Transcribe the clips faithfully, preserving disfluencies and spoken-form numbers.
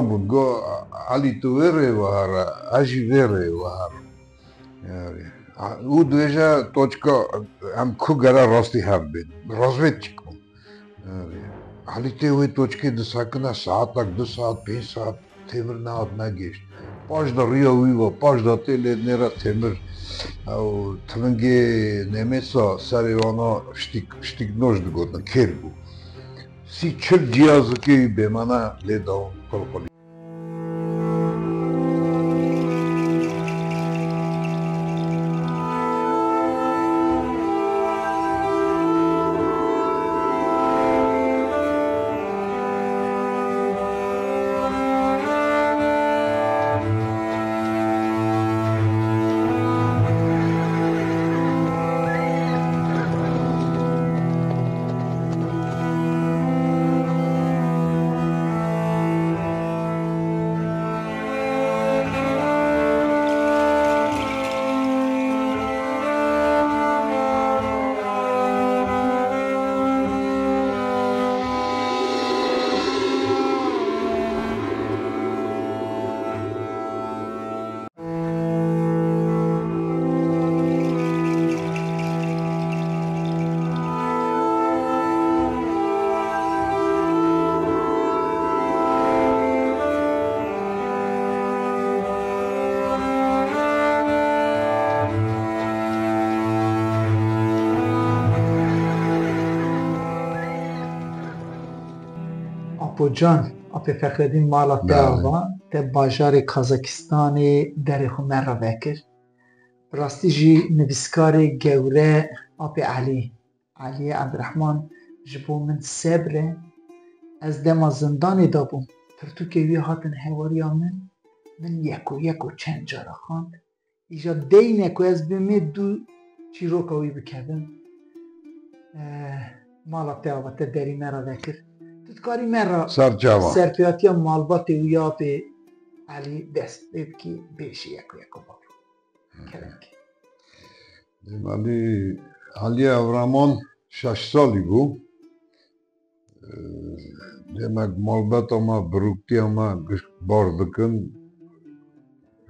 bûn, got, "Elî, tu vê rê we here, ez jî vê rê we here." Yani, û dibêje, toçka, em ku gere rastî hev bên. Razvêt çik bûn. Yani, Elî tê wê toçkê disekine, saetek, du saet, pênc saet, Têmir nehat negihişt. Paş de riya wî ve, paş de tê lê nêre Têmir. Ew tivingê Nemêsa serê wana ştîk, ştîk noş digotin, kêr bû. Sî çil ciyazikê wî bêmane lê dawin qulqulî. Apo can, Apê Fexredîn, mala te Belê. Ava, te bajarê Kazakistanê derê xwe me re vekir. Bi rastî jî nivîskarê gewre Apê Elî, Eliyê Ebdirehman ji bo min sebr e. Ez dema zindanê de bûm, pirtûkê wî hatin hewariya min, min yeko yeko çend cara xwend. Îja deyne ku ez bimê dû çîroka wî bikevim. Eh, mala te ava, te derî me re vekir. Tu dikarî me re Ser çava. Serpêhatiya malbatê wî ya Apê Elî dest pê bikî, bêjî yeko yeko bavê. Kerem ke. Demalî Eliyê Evraman şeş salî bû. Demek malbeta me, birûktiya me giş-, bar dikin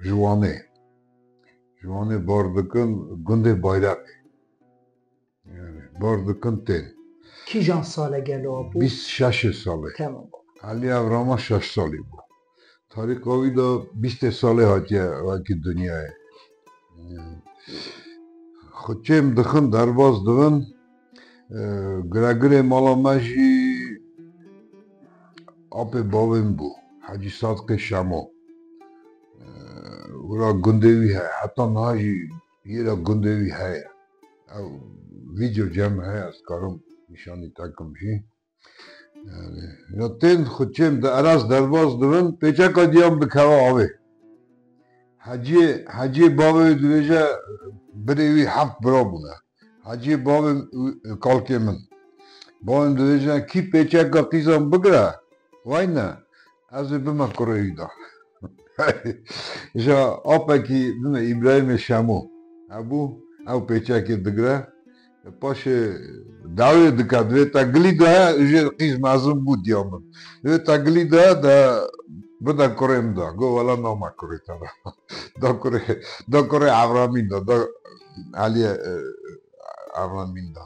ji Wanê. Ji Wanê bar dikin gundê Bayraqê. Yani, bar dikin tên. Kîjan sal e gelo bû? Bîst şeş salê. Tamam. Eliyê Evrama şeş salî bû. Tarîxa wî de bîstê salê hatiye wekî dinyayê. Xwe çêm dixin, derbas dibin. E, giregirê mala me jî apê bavê min bû, Hecî Sadiqê Şemo. E, wira gundê wî heye, heta niha jî yê re gundê wî heye. Ew vîdeo cem heye, ez karim nîşanî te kim jî. Yani, ya tên xwe çêm de eras derbas dibin, pêçeka diyan dikeve avê. Heciyê, heciyê bavê wî dibêje, birê wî heft bira bûne. Heciyê bavê wî, kalkê min. Bavê min dibêje, kî pêçeka qîzan bigire, wayne, ez ê bime kurê wî de. Ji apekî bime Îbrahîmê Şemo hebû, ew pêçekê digire. Paşê dawê dike, divê te gilî daye, jê qîz mezin bû diya min. Divê te gilî daye, de bide kurê min de. Got, wela name kurê te de. Da kurê, da kurê Evramîn de, da Eliyê, e, Evramîn de.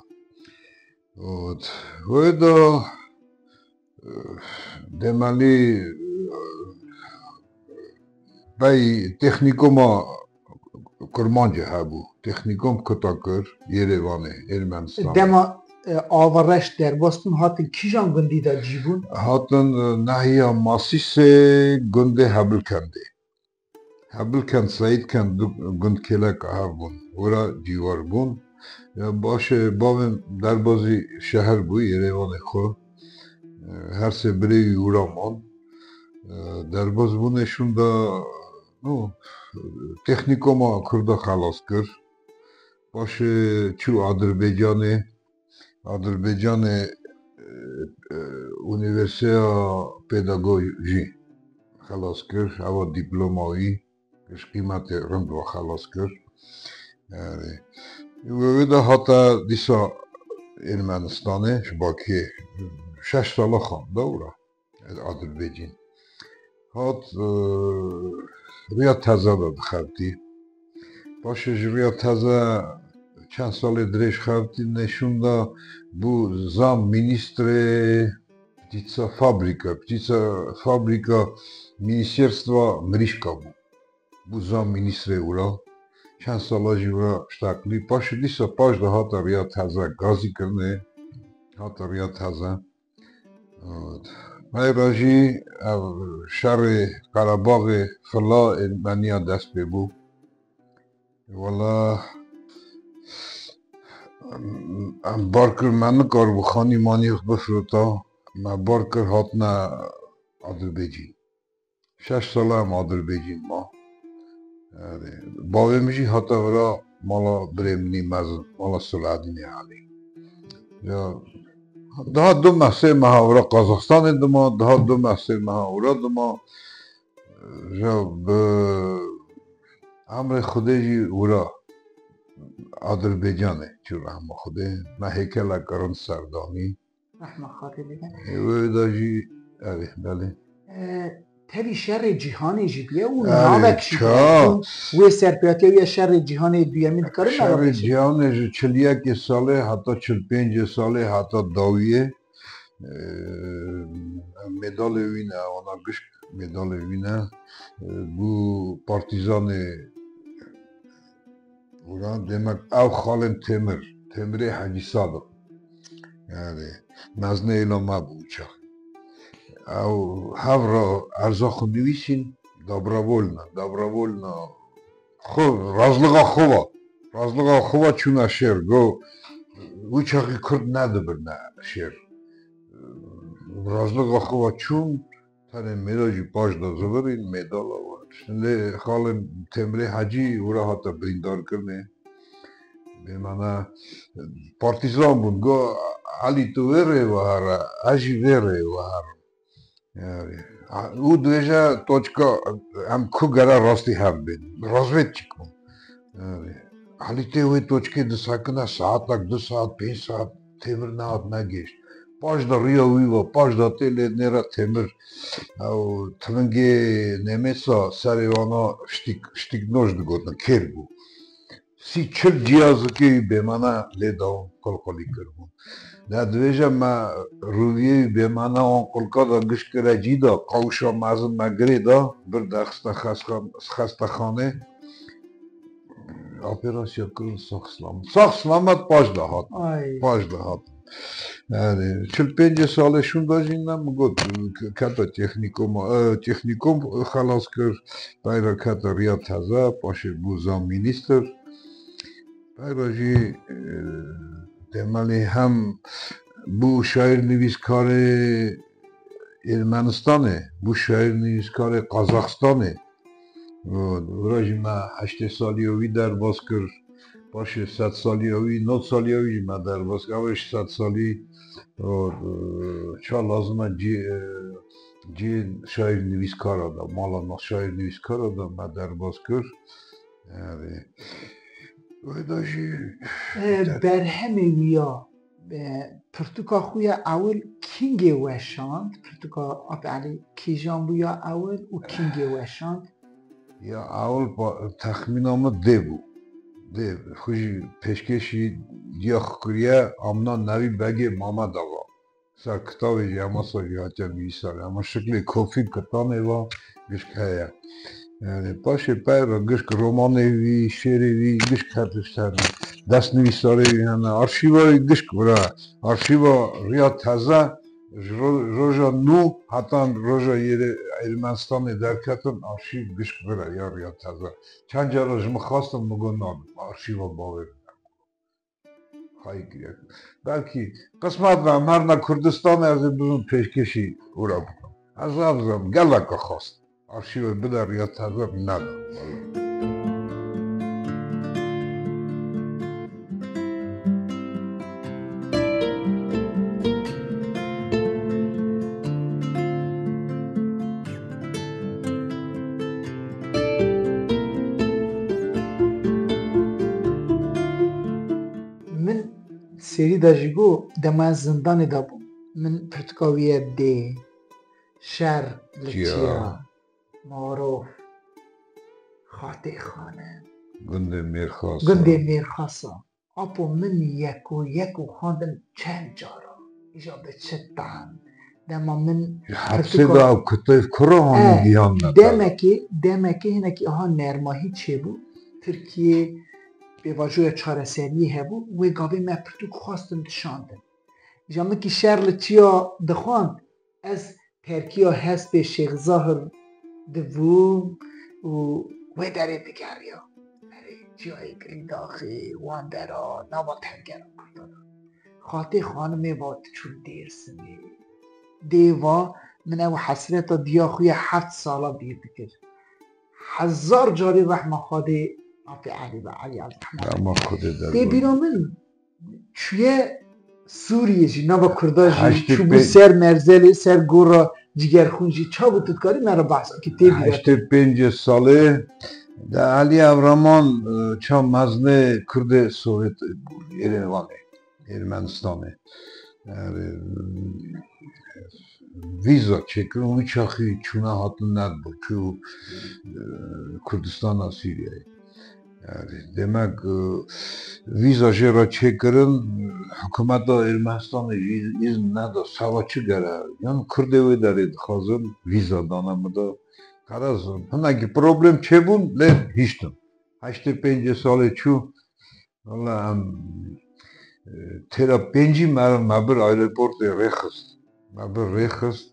Got, wê de, e, demelî, e, Bey, Texnîkoma Kurmancê hebû. Texnîkom kuta kir, Yêrêvanê, Ermenistanê. Dema, e, ava reş derbas bûn, hatin kîjan gundî de cî bûn? Hatin, e, nahiya Masîsê, gundê Hebilkendê. Hebilkend, Seyîdkend, du gund kêleka hev bûn. Wira cîwar bûn. Ya baş e, bavê min derbazî şeher bû, Yêrêvanê xwe. E, her sê birê wî wira man. E, derbazbûnê şûnda, no, Texnîkoma Kurda xelas kir. Paşê çû Adirbaycanê. Adirbaycanê, e, e, Unîversîteya Pedagojî xelas kir. Eva dîploma wî. Ji qîmetê rind ve xelas kir. Yani, wê, wê de hate dîsa Ermenistanê, ji Bakiyê şeş sala xwend, dewra Adirbaycîn. Hat, e, riya teze de dixebitî. Paşê ji riya teze çend salê dirêj xebitî, nêşûn da bû zam mînîstrê ptîsa fabrîka, ptîsa fabrîka mînîsîrstva mirîşka bû. Bû zam mînîstrê wira. Çend sala jî wira şteqlî. Paşê dîsa paş de hate riya teze, gazî kirinê, hate riya teze. Peyra jî ev şerê Qerebaxê fila Ermeniya dest pê bû. Wela em bar kir, me nikaribû xanî manî xwe bifirota. Me bar kir, hatine Adirbêcîn. Şeş sala em Adirbêcîn ma. Yani, bavê min jî hate vira mala birê min î mezin, mala Selahaddînê Elî. Ya, daha du meh sê meha vira Qazaxstanê dima, daha du meh sê meha wira dima. Ya, bi emrê Xwedê jî wira Adirbaycanê çû rehma Xwedê. Me hêkelek rind serdanî. Rehma Xwedê lê be. Ê, wê de jî, erê, belê. E, tevî şerê cîhanê jî bûye û Erê, navek jî ça. bûye. Wê serpêhatiya wî ya şerê cîhanê duyemîn dikarin me Şerê bêjin? cîhanê ji çil yekê salê heta çil pêncê salê heta dawiyê, e, medalê wî ne, wana gişk medalê wî ne. E, bû partîzanê Û ya demek ew xalên Temir, Temirê Hecî Sadiq. Yani, mezinê êla me bû çax. Ew hev re erza xwe nivîsîn, Добровольно, добровольно. Xwe, razliga xwe va. Razliga xwe va çûna şêr. Go, wî çaxî Kurd nedibirne şêr. Razliga xwe va çûn, Tenê mêra jî paş de zivirîn, mêdala we. Lê xalên Temrê Hecî wira hate birîndarkirinê. Bêmane partîzan bûn. Go, Elî, tu vê rê we here, ez jî vê rê we herim. Yani, a, û dibêje toçka em ku gere rastî hev bên. Razvêt çik bûn. Yani, Elî tê wê toçkê disekine, saetek, du saet, pênc saet Temir nehat negihişt. Paş de riya wî ve, paş de tê lê nêre Temir. Ew tivingê Nemêsa serê wana ştîk, ştîk noş digotin, kêr bû. Sî çil ciyazikê wî bêmane lê dawin qulqulî kiribûn. Ne dibêje me rûviyê wî bêmane wan qulka da gişt kire cî da, qawşa mezin me girê da, bir de xiste xesxa-, xestexanê. Operasya kirin, sax selamet. Sax selamet paş de hat. Ay. Paş de hat. Yani, çil pêncê salê şûnda jî ne min got, ke-, kete teknîkoma, e, teknîkom xelas kir, peyra kete riya teze, paşê bû zam mînîstir. Peyra jî, e, demelê hem bû şaîr nivîskarê Ermenistanê, bû şaîr nivîskarê Qazaxstanê. Û wira jî me heştê saliya wî derbas kir. Paşê sed saliya wî, nod saliya wî jî me derbas kir. Ew ê ji sed salî, û, e, ça lazim e cî, e, cî şaîr nivîskara da, mala na-, şaîr nivîskara da me derbas kir. Yani, wê de jî E, berhemê wî ya, e, pirtûka xwe ya ewil kîngê weşand? Pirtûka Ap Elî Kîjan bû ya ewil û kîngê weşand? Ya ewil pa-, texmîna min dê bû. Dê, xwe jî pêşkêşî diya xwe kiriye, amna Nevî Begê Mamed Axa. Ser kitavê jî hema sa jî hatiye nivîsar. Hema şiklê kofî kitanê va gişk heye. Yani paşê pey re gişk romanê wî, şêrê wî, gişk hep ji ser destnivîsarê wî hene. Arşîva wî gişk vira. Arşîva riya teze ji ro-, roja nû heta roja yê Ermenistanê derketin arşîv gişk vira ya riya teze. Çend cara ji min xwestin, min got nadim. Arşîva bavê min. Xayî kiriye. Belkî qismet be, em herine Kurdistanê, ez ê bizim pêşkêşî wira bikim. Ez nabizim, gelek xwest. Arşîvê bide riya teze neda. Min serî de jî got, dema ez zindanê de bûm, min pirtûka wî ye dê, şer li çi ye? Çi ye? Marof, Xatê Xanim, Gundê Mêrxasa. Gundê Mêrxasa. Apo min yeko yeko xwendin çend cara. Îja bi çi tehm. Dema min Hepsê pirtûka de ew kitêb kuro hanî Eh, gihan me. Demekê, demekê hinekî aha nermahî çêbû. Tirkiyê pêvajoya çareseriyê hebû. Wê gavê me pirtûk xwestin dişandin. Îja min kî şer li çiya dixwand, ez terkiya hespê Şêx Zahir dibûm û wê derê digeriya. Berê çiyayê Girîndaxê, Wandera, nava tevgera Kurdan. Xatê Xanimê va diçûn Dêrsimê. Dê va min ew hesreta diya xwe ya heft sala bîr dikir. Hezar carî rehma Xwedê Apê Elî ve, Elî Elrehman. Rehma Xwedê derman. Tê bîra min çûye Sûriyê jî, nava Kurda jî, Heştê çûbû pê- ser merzelê, ser gora Cigerxûn jî, çabû tu dikarî me re behs bikî, tê bîra te. Heştê pêncê salê de Elî Evraman, e, ça mezinê Kurdê Sovyet bû, Êrêvanê, Ermenistanê. Yani, vîza çêkirin, wî çaxî çûna hatin nedibû, çû, e, Kurdistana Sûriyeyê. Yani, demek, e, vîza jê re çêkirin, hikûmeta Ermenistanê jî îzn neda, seba çi gere? Yan Kurdê wê derê dixwazin, vîza dane min de. Xelas, hinekî problem çêbûn, lê hiştin. Heştê pêncê salê çû, Wala em, e, têra pêncî me, me bir aeroportê rêxist. Me bir rêxist.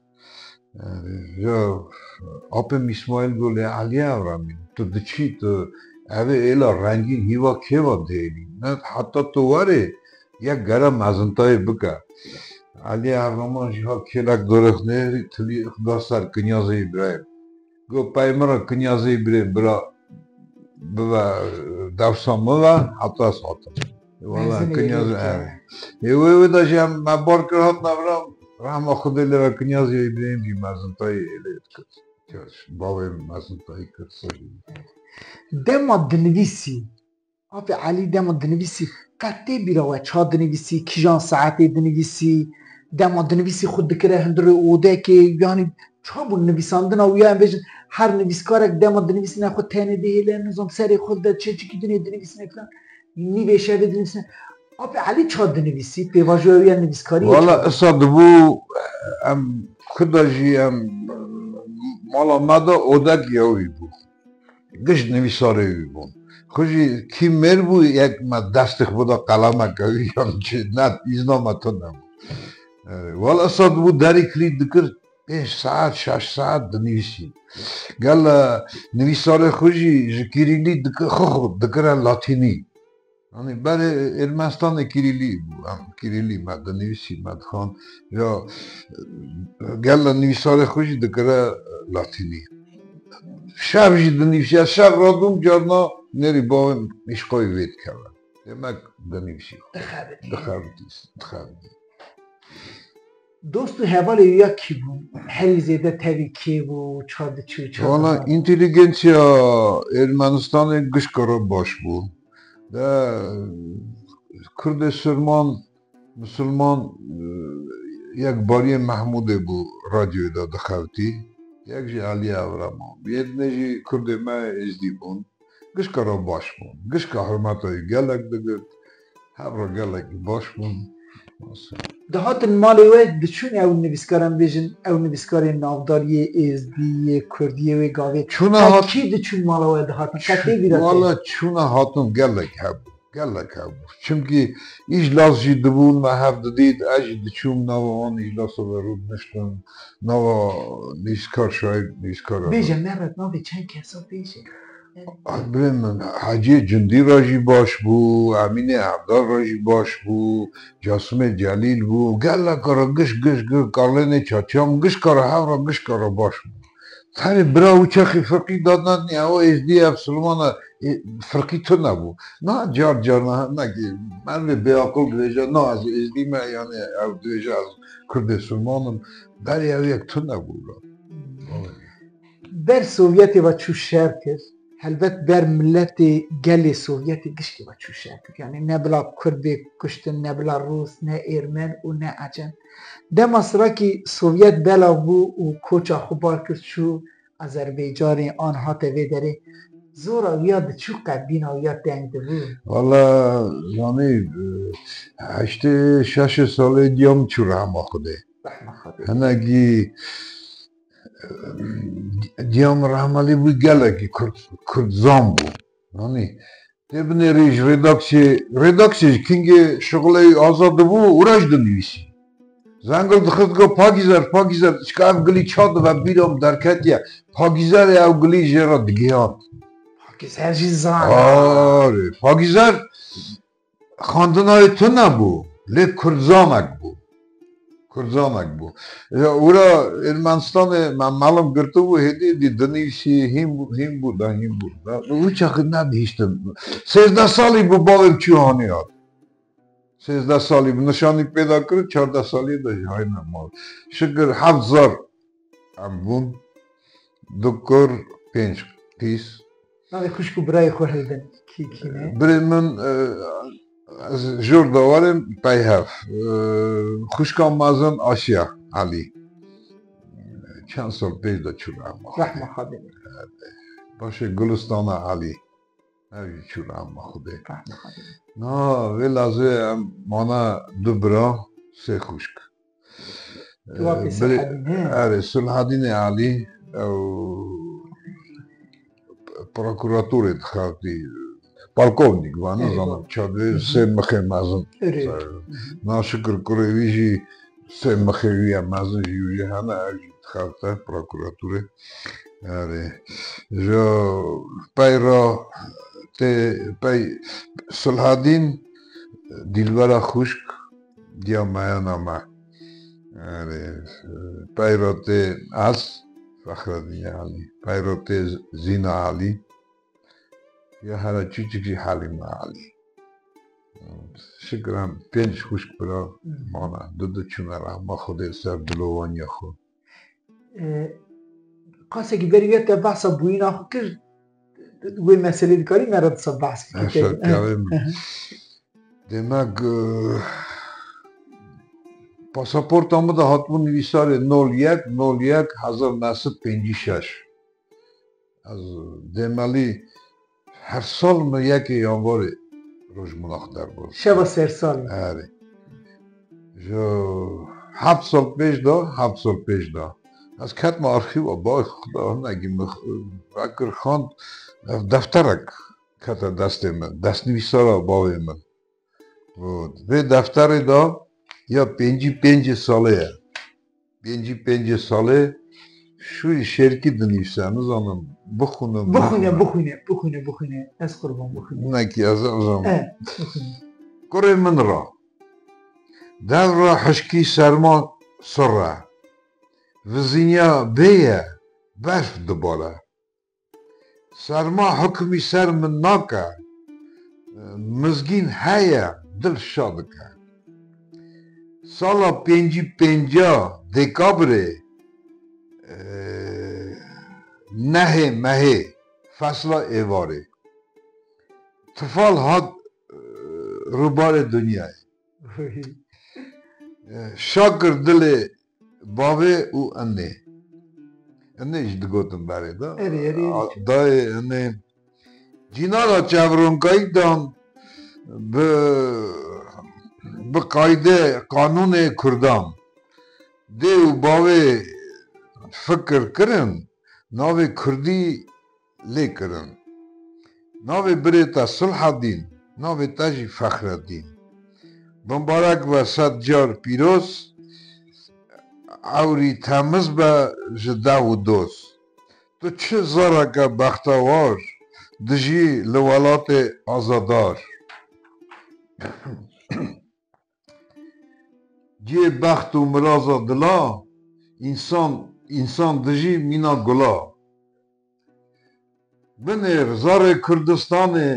E, ya Apim Îsmaîl got, lê Elî Evramî, tu diçî, tu evê êla rengîn hîva kê ve dihêlî? Ne, heta tu werê, yek gere mezintayê bike. Elî Evraman jî ha kêlek dirêxnê, tilî da ser kinyazê Îbrahîm. Got, pey min re kinyazê birê bira bibe, dewsa min ve, heta ez hatim. Wala Mezin ê kinyaz, yê evet. Ê wê, wê de jî em me bar kir, hatina vira, rehma Xwedê lê ve, kinyazê Îbrahîm jî mezintayî lê dikir. Bavê min mezintayî kir, serî. Dema dinivîsî, Apê Elî, dema dinivîsî, qet tê bîra we ça dinivîsî, kîjan saetê dinivîsî, dema dinivîsî xwe dikire hundirê odekê, yanî ça bû nivîsandina wî ya, em bêjin her nivîskarek dema dinivîsîne xwe tenê dihêle, nizam serê xwe de çeçikî dinê dinivîsine filan, nîvê şevê dinivîsine. Apê Elî ça dinivîsî, pêvajoya wî ya nivîskariyê Wala ça bû? Isa dibû, em Kurda jî em mala me de odek ya wî bû. Giş nivîsarê wî bûn. Xwe jî kî mêr bû, yek me destê xwe bida qelemeke wî, yan çi, ne, îzna me tune bû. E, wela Esad bû derî kilît dikir, pênc saet, şeş saet dinivîsî. Gel, e, nivîsarê xwe jî ji kirîlî dikir, xwe xwe dikire latînî. Yanî berê Ermenistanê kirîlî bû, em kirîlî me dinivîsî, me dixwend. Ya, gel nivîsarê xwe jî dikire latînî. Şev jî dinivîsî, ez şev radûm, carna nêrî bavê min îşqayî vê dikeve. Demek dinivîsî. Dixebitî. Dixebitî, dixebitî. Dost û hevalê wî ya kî bûn? Herî zêde tevî kê bû? Ça diçû, ça Valla dixwar? Înteligensiya Ermenistanê gişka re baş bû. De Kurdê Sirman, Misilman, e, yek bariyê Mehmûdê bû, radyoyê de dixebitî. Yek jî Elî Evraman. Yê dinê jî Kurdê me Êzdî bûn. Gişka re baş bûn. Gişka hurmeta wî gelek digirt. Hev re gelekî baş bûn. Dihatin malê we, diçûn ew nivîskar, em bêjin, ew nivîskarên navdar yê Êzdî, yê Kurdî yê wê gavê. Çûna Qet hat- kî diçûn mala we dihatin? Qet tê bîra te? Wala çûna hatin gelek hebû. Gelek hebû. Çimkî îclas jî dibûn, me hev didît, ez jî diçûm nava wan îclasa de rûdiniştim, nava nivîskar, şaîr, nivîskar hebû. Bêje, me re navê çend kesa bêje. Birê min, Heciyê Cindî re jî baş bû, Emînê Evdar re jî baş bû, Casûmê Celîl bû, geleka re giş, giş, giş, Karlênê Çaçiyan, gişka re, hev re, gişka re baş bû. Tenê bira wî çaxî firqî dadine, ew Êzdî, ev Silmana, e, firqî tune bû. Na car car na, na ki, mervê bêaqil dibêje, na ez Êzdî me, yanî ew dibêje ez Kurdê Silman im. Berê ew yek tune bû. Ber Sovyetê ve çû şer kir. Helbet ber miletê gelê Sovyetê gişkî ve çû şer kir. Yanî ne bila Kurd bê kuştin, ne bila Rûs, ne Êrmen û ne Ecem. Dema sirakî Sovyet belav bû û koça xwe bar kir çû Azerbaycanê an hate vê derê, zora wî ya diçû qebdîna wî ya teng dibû. Wala, zanî, e, heştê şeş salê diya min çû rehma Xwedê. Rehma Xwedê. Hinekî, e, diya min rehma lê bû, gelekî Kurd, Kurdzan bû. Zanî, tê binêrî ji redaksiyê, redaksiyê ji kingê şixulê azad dibû û re ji dinivîsî. Zengil dixist, got, Pakîzer, Pakîzer, çika ev gilî ça dibe bîra min derketiye. Pakîzerê ew gilî jê re digihand. Pakîzer jî zana. Arê, Pakîzer xwendina wê tune bû, lê Kurdzanek bû. Kurdzanek bû. Ya, wira Ermenistanê me melim girtibû, hêdî dî dinivîsî, hîn bû, hîn bû, da hîn bû. Da, wî çaxî nedihiştin. Sêzdeh salî bû, bavê min çû hanî hat. Sêzdeh salî bû, nişanî pê da kir, çardeh salî de jî hayne mal. Şikir heft zar em bûn. Du kur, pênc qîz. Navê xwişk û birayê xwe hildin. Kî, kî ne? Birê min, e, ez jor dawarên pey hev. E, xwişka mezin Aşiya Elî. Çend sal pêş de çû rehma Xwedê. Rehma Xwedê. Paşê Gulistana Elî. Ev jî çû rehma Xwedê. Rehma Xwedê. Na, vê lazê em mana du bira, sê xwişk. Tu wa pê Ee, Sulhedîn, he? Erê, Sulhedînê Elî, ew prokuratorê dixebitî, polkovnik va, Erê, nizanim va. Çavê Hı hı. sê mixê mezin. Erê. Naşikir kurê wî jî sê mixê wî ya mezin jî wî hene, ew jî dixebite prokuratorê. Erê. Ji pey re tê, pey Sulhedîn, Dîlbera xwişk, diya meyana me. Erê, pey re tê ez, Fexredîn Elî. Pey re tê Zîna Elî. Ya here çîçik jî Helîma Elî. Şikir em pênc xwişk bira Hmm. mana. Du du çûne rehma Xwedê ser dilovaniya xwe. E, qasekî berî wê te behsa bûyîna xwe kir, wê meselê dikarî me re disa behs bikî. Eşa kevê min. Demek, e, pasaporta min de hatibû nivîsarê nol yek, nol yek, hezar neh sed pêncî şeş. Ez demelî her sal min yekê yanvarê roj min ax derbas. Şeva sersalê. Erê. Ji heft sal pêş de, heft sal pêş de. Ez ketme arxîva, bay Xuda hinekî min vekir xand, ev defterek kete destê min. Destnivîsara bavê min. Got, vê defterê de ya pêncî pêncê salê ye. Pêncî pêncê salê şûyî şêrkî dinivîse, nizanim, bixwînim, Bixwîne, nexwînim. bixwîne, bixwîne, bixwîne. Ez qurban bixwîne. Hinekî ez, ez em. E, bixwîne. Kurê min ra. Dev ra hişkî serma sir e. Vizînya bê ye, berf dibare. Serma hukmî ser min nake, mizgîn heye, dil şa dike. Sala pêncî pênca dêkabirê, e, nehê mehê, fesla êvarê. Tifal hat, e, rûbarê dinyayê. E, şakir dilê bavê û inê. Inê jî digotin berê de. Erê, erê, erê. A, dayê inê. Cînara çevronkayî dan bi, bi qayde qanûnê kurdan. Dê û bavê fikir kirin, navê kurdî lê kirin. Navê birê te Sulhedîn, navê te jî Fexredîn. Bimbarek be sed car pîroz, ewrî temiz be ji dev û doz. Tu çi zareke bextewar, dijî li welatê azadar. Cihê bext û miraza dila, însan, însan dijî mîna gula. Binêr zarê Kurdistanê,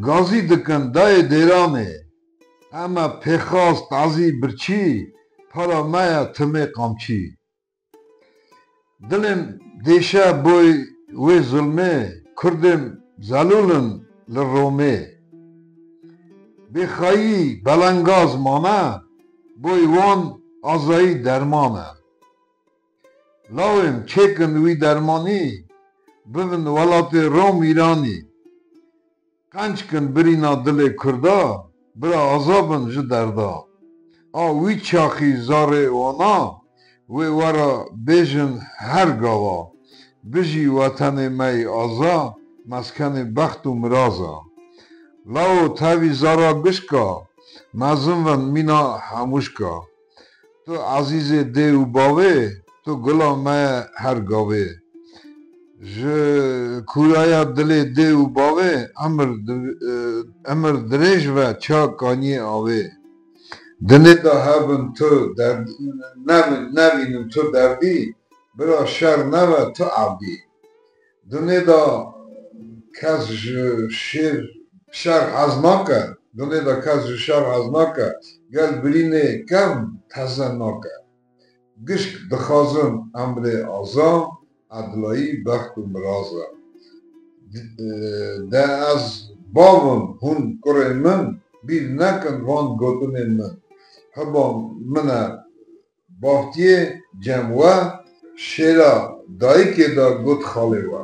gazî dikin dayê dêranê. Eme pêxas tazî birçî, para me ye timê qamçî. Dilên dêşe boy wê zulmê, Kurdên zelûl in li Romê. Bêxayî belengaz mane, boy wan azayî derman e. Lawên çêkin wî dermanî, bibin welatê Rom Îranî. Qenc kin birîna dilê Kurda, bira aza bin ji derda. A wî çaxî zarê wana, wê wera bêjin her gava. Bijî wetenê me yî aza, meskenê bext û miraza. Lawo tevî zara gişka, mezin vin mîna hemûşka. Tu ezîzê dê û bavê, tu gula me ye her gavê. Ji kûraya dilê dê û bavê, emir di-, e, emir dirêj ve ça kaniyê avê. Dinê de hebin tu derd-, nevin-, nevînin tu derdî, bira şer neve tu evdî. Dinê de kes ji şêr, şer hez nake, dinê de kes ji şer hez nake, gel birînê kevn teze nake. Gişk dixwazin emrê aza, edlayî bext û miraza. D-, e, de ez bavim hûn kurê min, bîr nekin van gotinên min. Hiba min e Bahtiyê cem we, şêra dayikê de got xalê we.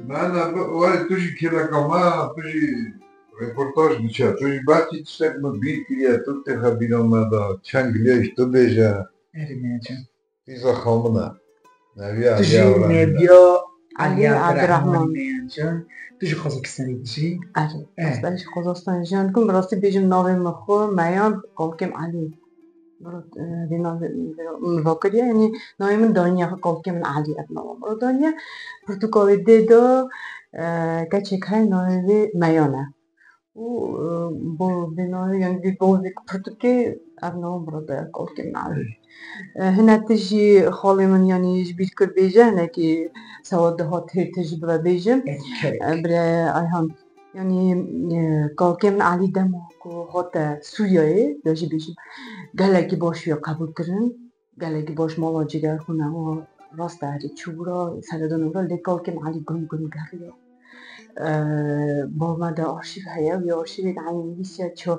Me ne bi-, were tu jî kêleka me, tu jî reportaj diçe, tu jî belkî tiştek min bîr kiriye, tu têxe bîra me de, çend giliyayîş tu bêje. Erê, me can. Pîza xwe min e. Neviya Tu jî Aliya Abdurrahman e. Neviya Aliya Aliya Abdurrahman Abdurrahman. Meyan can. Tu jî Qazakistanê dijî? Erê, Eh. ez ben jî Qazakistanê jiyan dikim. Bi rastî bêjim navê min xwe Meyan Kalkêm Elî. Bro, e, vê navê min va kiriye, yanî navê min daniye, Kalkêm Elî ev nava min daniye. Pirtûka wê dê de, e, keçek heye navê wê Meyan e. û, e, bo vê navê, yanî vê bozê pirtûkê ev nava min re daya Kalkêm Elî. E, hine tu jî xalê min, yanî ji bîr kir bêje, hinekî sewa dihat hêr tu jî bibe bêjim. E, birê Ayhan, yanî, e, Kalkêm Elî dema ku hate Sûriyeyê, de jî bêjim, gelekî baş ya qebûl kirin. Gelekî baş mala cîgerxwîna wa rast e, herî çûbûra seredana wira lê Kalkêm Elî gund gund geriya. Eee, bava me de arşîv heye, wî arşîvê de eynî nivîsiya ça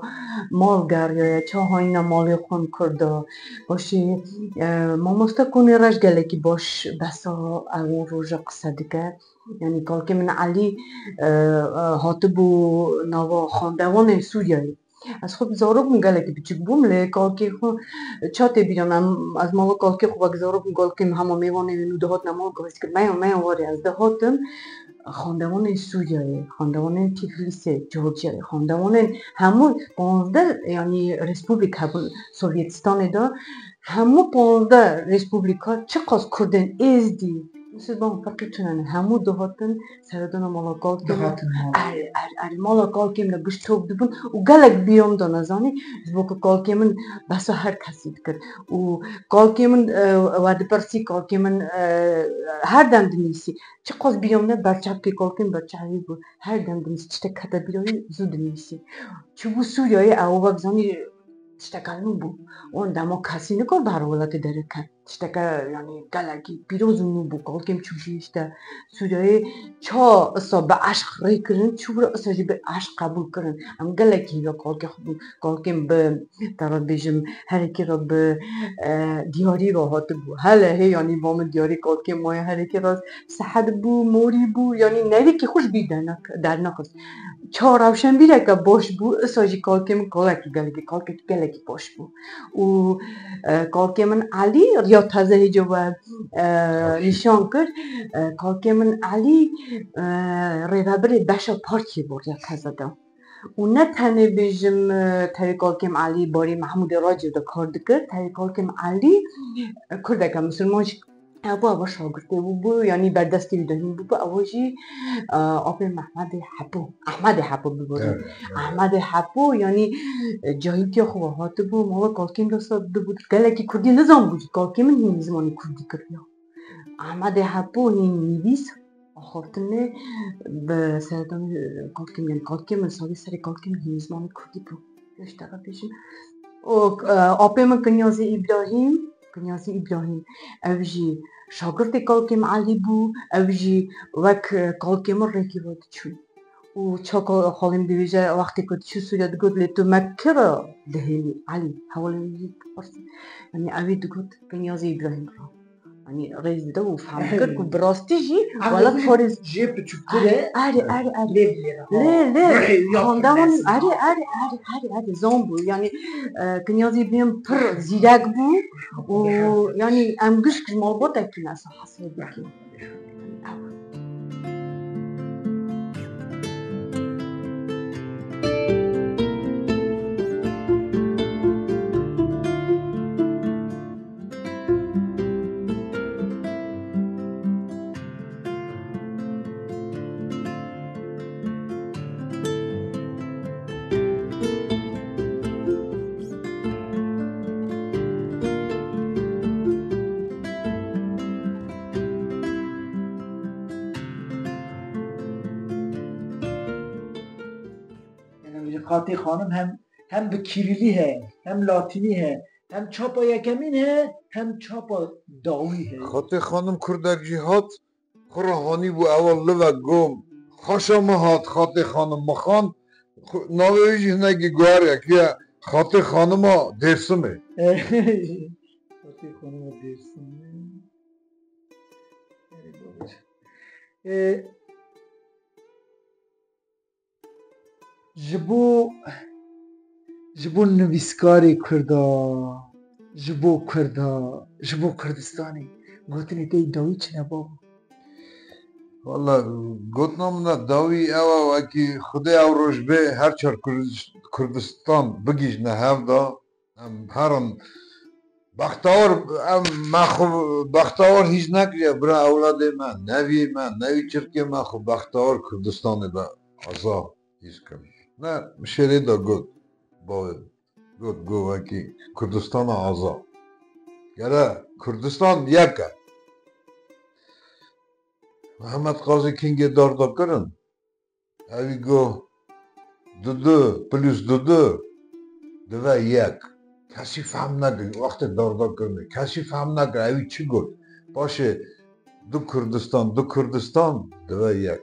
mal geriyaye, ça hayîna malê xwe kurda. Başê, eee, mamoste Konê Reş gelekî baş behsa ewan roja qise dike. Yanî Kalkêm Elî, eee, hatibû nava xandewanên Sûriyeyê. Ez xwe zarok bûm, gelekî biçûk bûm, lê kalkê xwe ça tê bîra min, em, ez mala kalkê xwe wek zarok bûm, kalkê min hema mêvanê wê nû dihatin, em wek dikir, meyan, meyan warê ez dihatim. Xandewanên Sûriyeyê, xandewanên Tiflîsê, Georgiyayê, xandewanên hemû panzdeh, yanî respublik hebûn Sovyetistanê de, hemû panzdeh respublika, çiqas Kurdên Êzdî, Musulman, feqî tune ne, hemû dihatin seredana mala kalkê min. Dihatin mala. Erê, erê, erê, mala kalkê min de giş top dibûn û gelek bîra min de nezanî, ji bo ku kalkê min behsa her kesî dikir. Û kalkê min, e, we dipirsî, kalkê min, e, her dem dinivîsî. Çiqas bîra min de berçavkê kalkê min berçavî bû. Her dem dinivîsî, tiştek hete bîra wî zû dinivîsî. Çûbû Sûriyeyê, ew wek zanî tişteka nû bû. Wan dema kesî nikir bihare welatê derê ket. Tişteke, yanî, gelekî pîroz û nû bû. Kalkêm çû jî, işte, Sûriyeyê ça isa bi eşq rê kirin, çû bira isa jî bi eşq qebûl kirin. Em gelekî hêviya kalkê xwe bûn. Kalkêm bi, te re bêjim, herêkê re bi, e, diyarî re hatibû. Hele hê, yanî, va min diyarî kalkêm maye herêkê re sehed bû, morî bû, yanî, nerîkî xwe ji bîr dernek-, dernexist. Ça rewşenbîreke baş bû, isa jî kalkê min kalekî gelekî, kalkekî gelekî baş bû. Û, e, kalkê min Elî riya teze hêca we, e, Tevşî. Nîşan kir. E, kalkê min Elî, e, rêvebirê beşa partiyê bû riya teze de. Û ne tenê bêjim, e, tevî kalkê min Elî barî Mehmûdê Radyo de kar dikir, tevî kalkê min Elî, e, Kurdeke misilman jî Ew bû, ew şagirtê bû, bû, yanî berdestê wî de hîn bû, bû, ew jî, e, apê Mehmedê Hepo, Ehmedê Hepo bibore. Evet, evet. Ehmedê Hepo, yanî, e, cahiltiya xwe hatibû, mala kalkêm de sa dibû, gelekî kurdî nizanbû jî, kalkêm min hîn zimanê kurdî kiriya. Ehmedê Hepo hîn nivîs, axaftinê bi serdanê, e, kalkêm, yanî kalkêm min, savê serê kalkêm hîn zimanê kurdî bû. Pêş te ve bêjim. Û, e, apê min Kinyazê Îbrahîm, Kinyazê Îbrahîm, ev jî şagirtê kalkêm Elî bû, ev jî wek, e, kalkêm min rêkê ve diçû. Û çawa xalê min dibêje, wextê ku diçû Sûriye digot, lê tu me kira dihêlî, Elî, hevalên wî jî dipirsî. Yanî ew ê digot, Kinyazê Îbrahîm re. Yanî rêz dide û fehm dikir ku bi rastî jî Ev welat jî parêz jê piçûktir e. Erê, erê, erê. Lê bilêre, ha. Lê, lê. Rihê wî ya Xandaman, pir nezî. Erê, erê, erê, erê, erê, zan bû. Yanî, e, Kinyazê Îbrahîm pir zîrek bû û yanî em gişk ji malbatekî ne, esas hesrê dikî. Yanî Xatê Xanim hem, hem bi kîrîlî heye, hem latînî heye, hem çapa yekemîn heye, hem çapa dawî heye. Xatê Xanim kurdek jî hat, xwe re hanî bû, ewa li ve got, xaşa min hat, Xatê Xanim min xwend, xwe, navê wî jî hinekî guherek ye, Xatê Xanima Dêrsimê. Xatê Xanima Dêrsimê. Erê, bawer. Ê, Ji bo, ji bo nivîskarê Kurda, ji bo Kurda, ji bo Kurdistanê, gotinê te yê dawî çi ne babo? Wala, gotina min a dawî ew e, wekî Xwedê ew roj bê her çar Kurdiş-, Kurdistan bigihîjne hev de, em herin bextewar, em me xwe bextewar hîç nekiriye, bira ewladê me, neviyê me, nevî çirkê me xwe bextewar Kurdistanê de aza hîç kirin. Ne şêrê de got, bavê, got, got wekî Kurdistana aza. Gere Kurdistan yek e. Mihemed Qazî Kingê darda kirin. Ewî got, dudu plus dudu dive yek. Kesî fehm nekir. Wextê darda kirinê, kesî fehm nekir. Ewî çi got? Paşê du Kurdistan, du Kurdistan dive yek.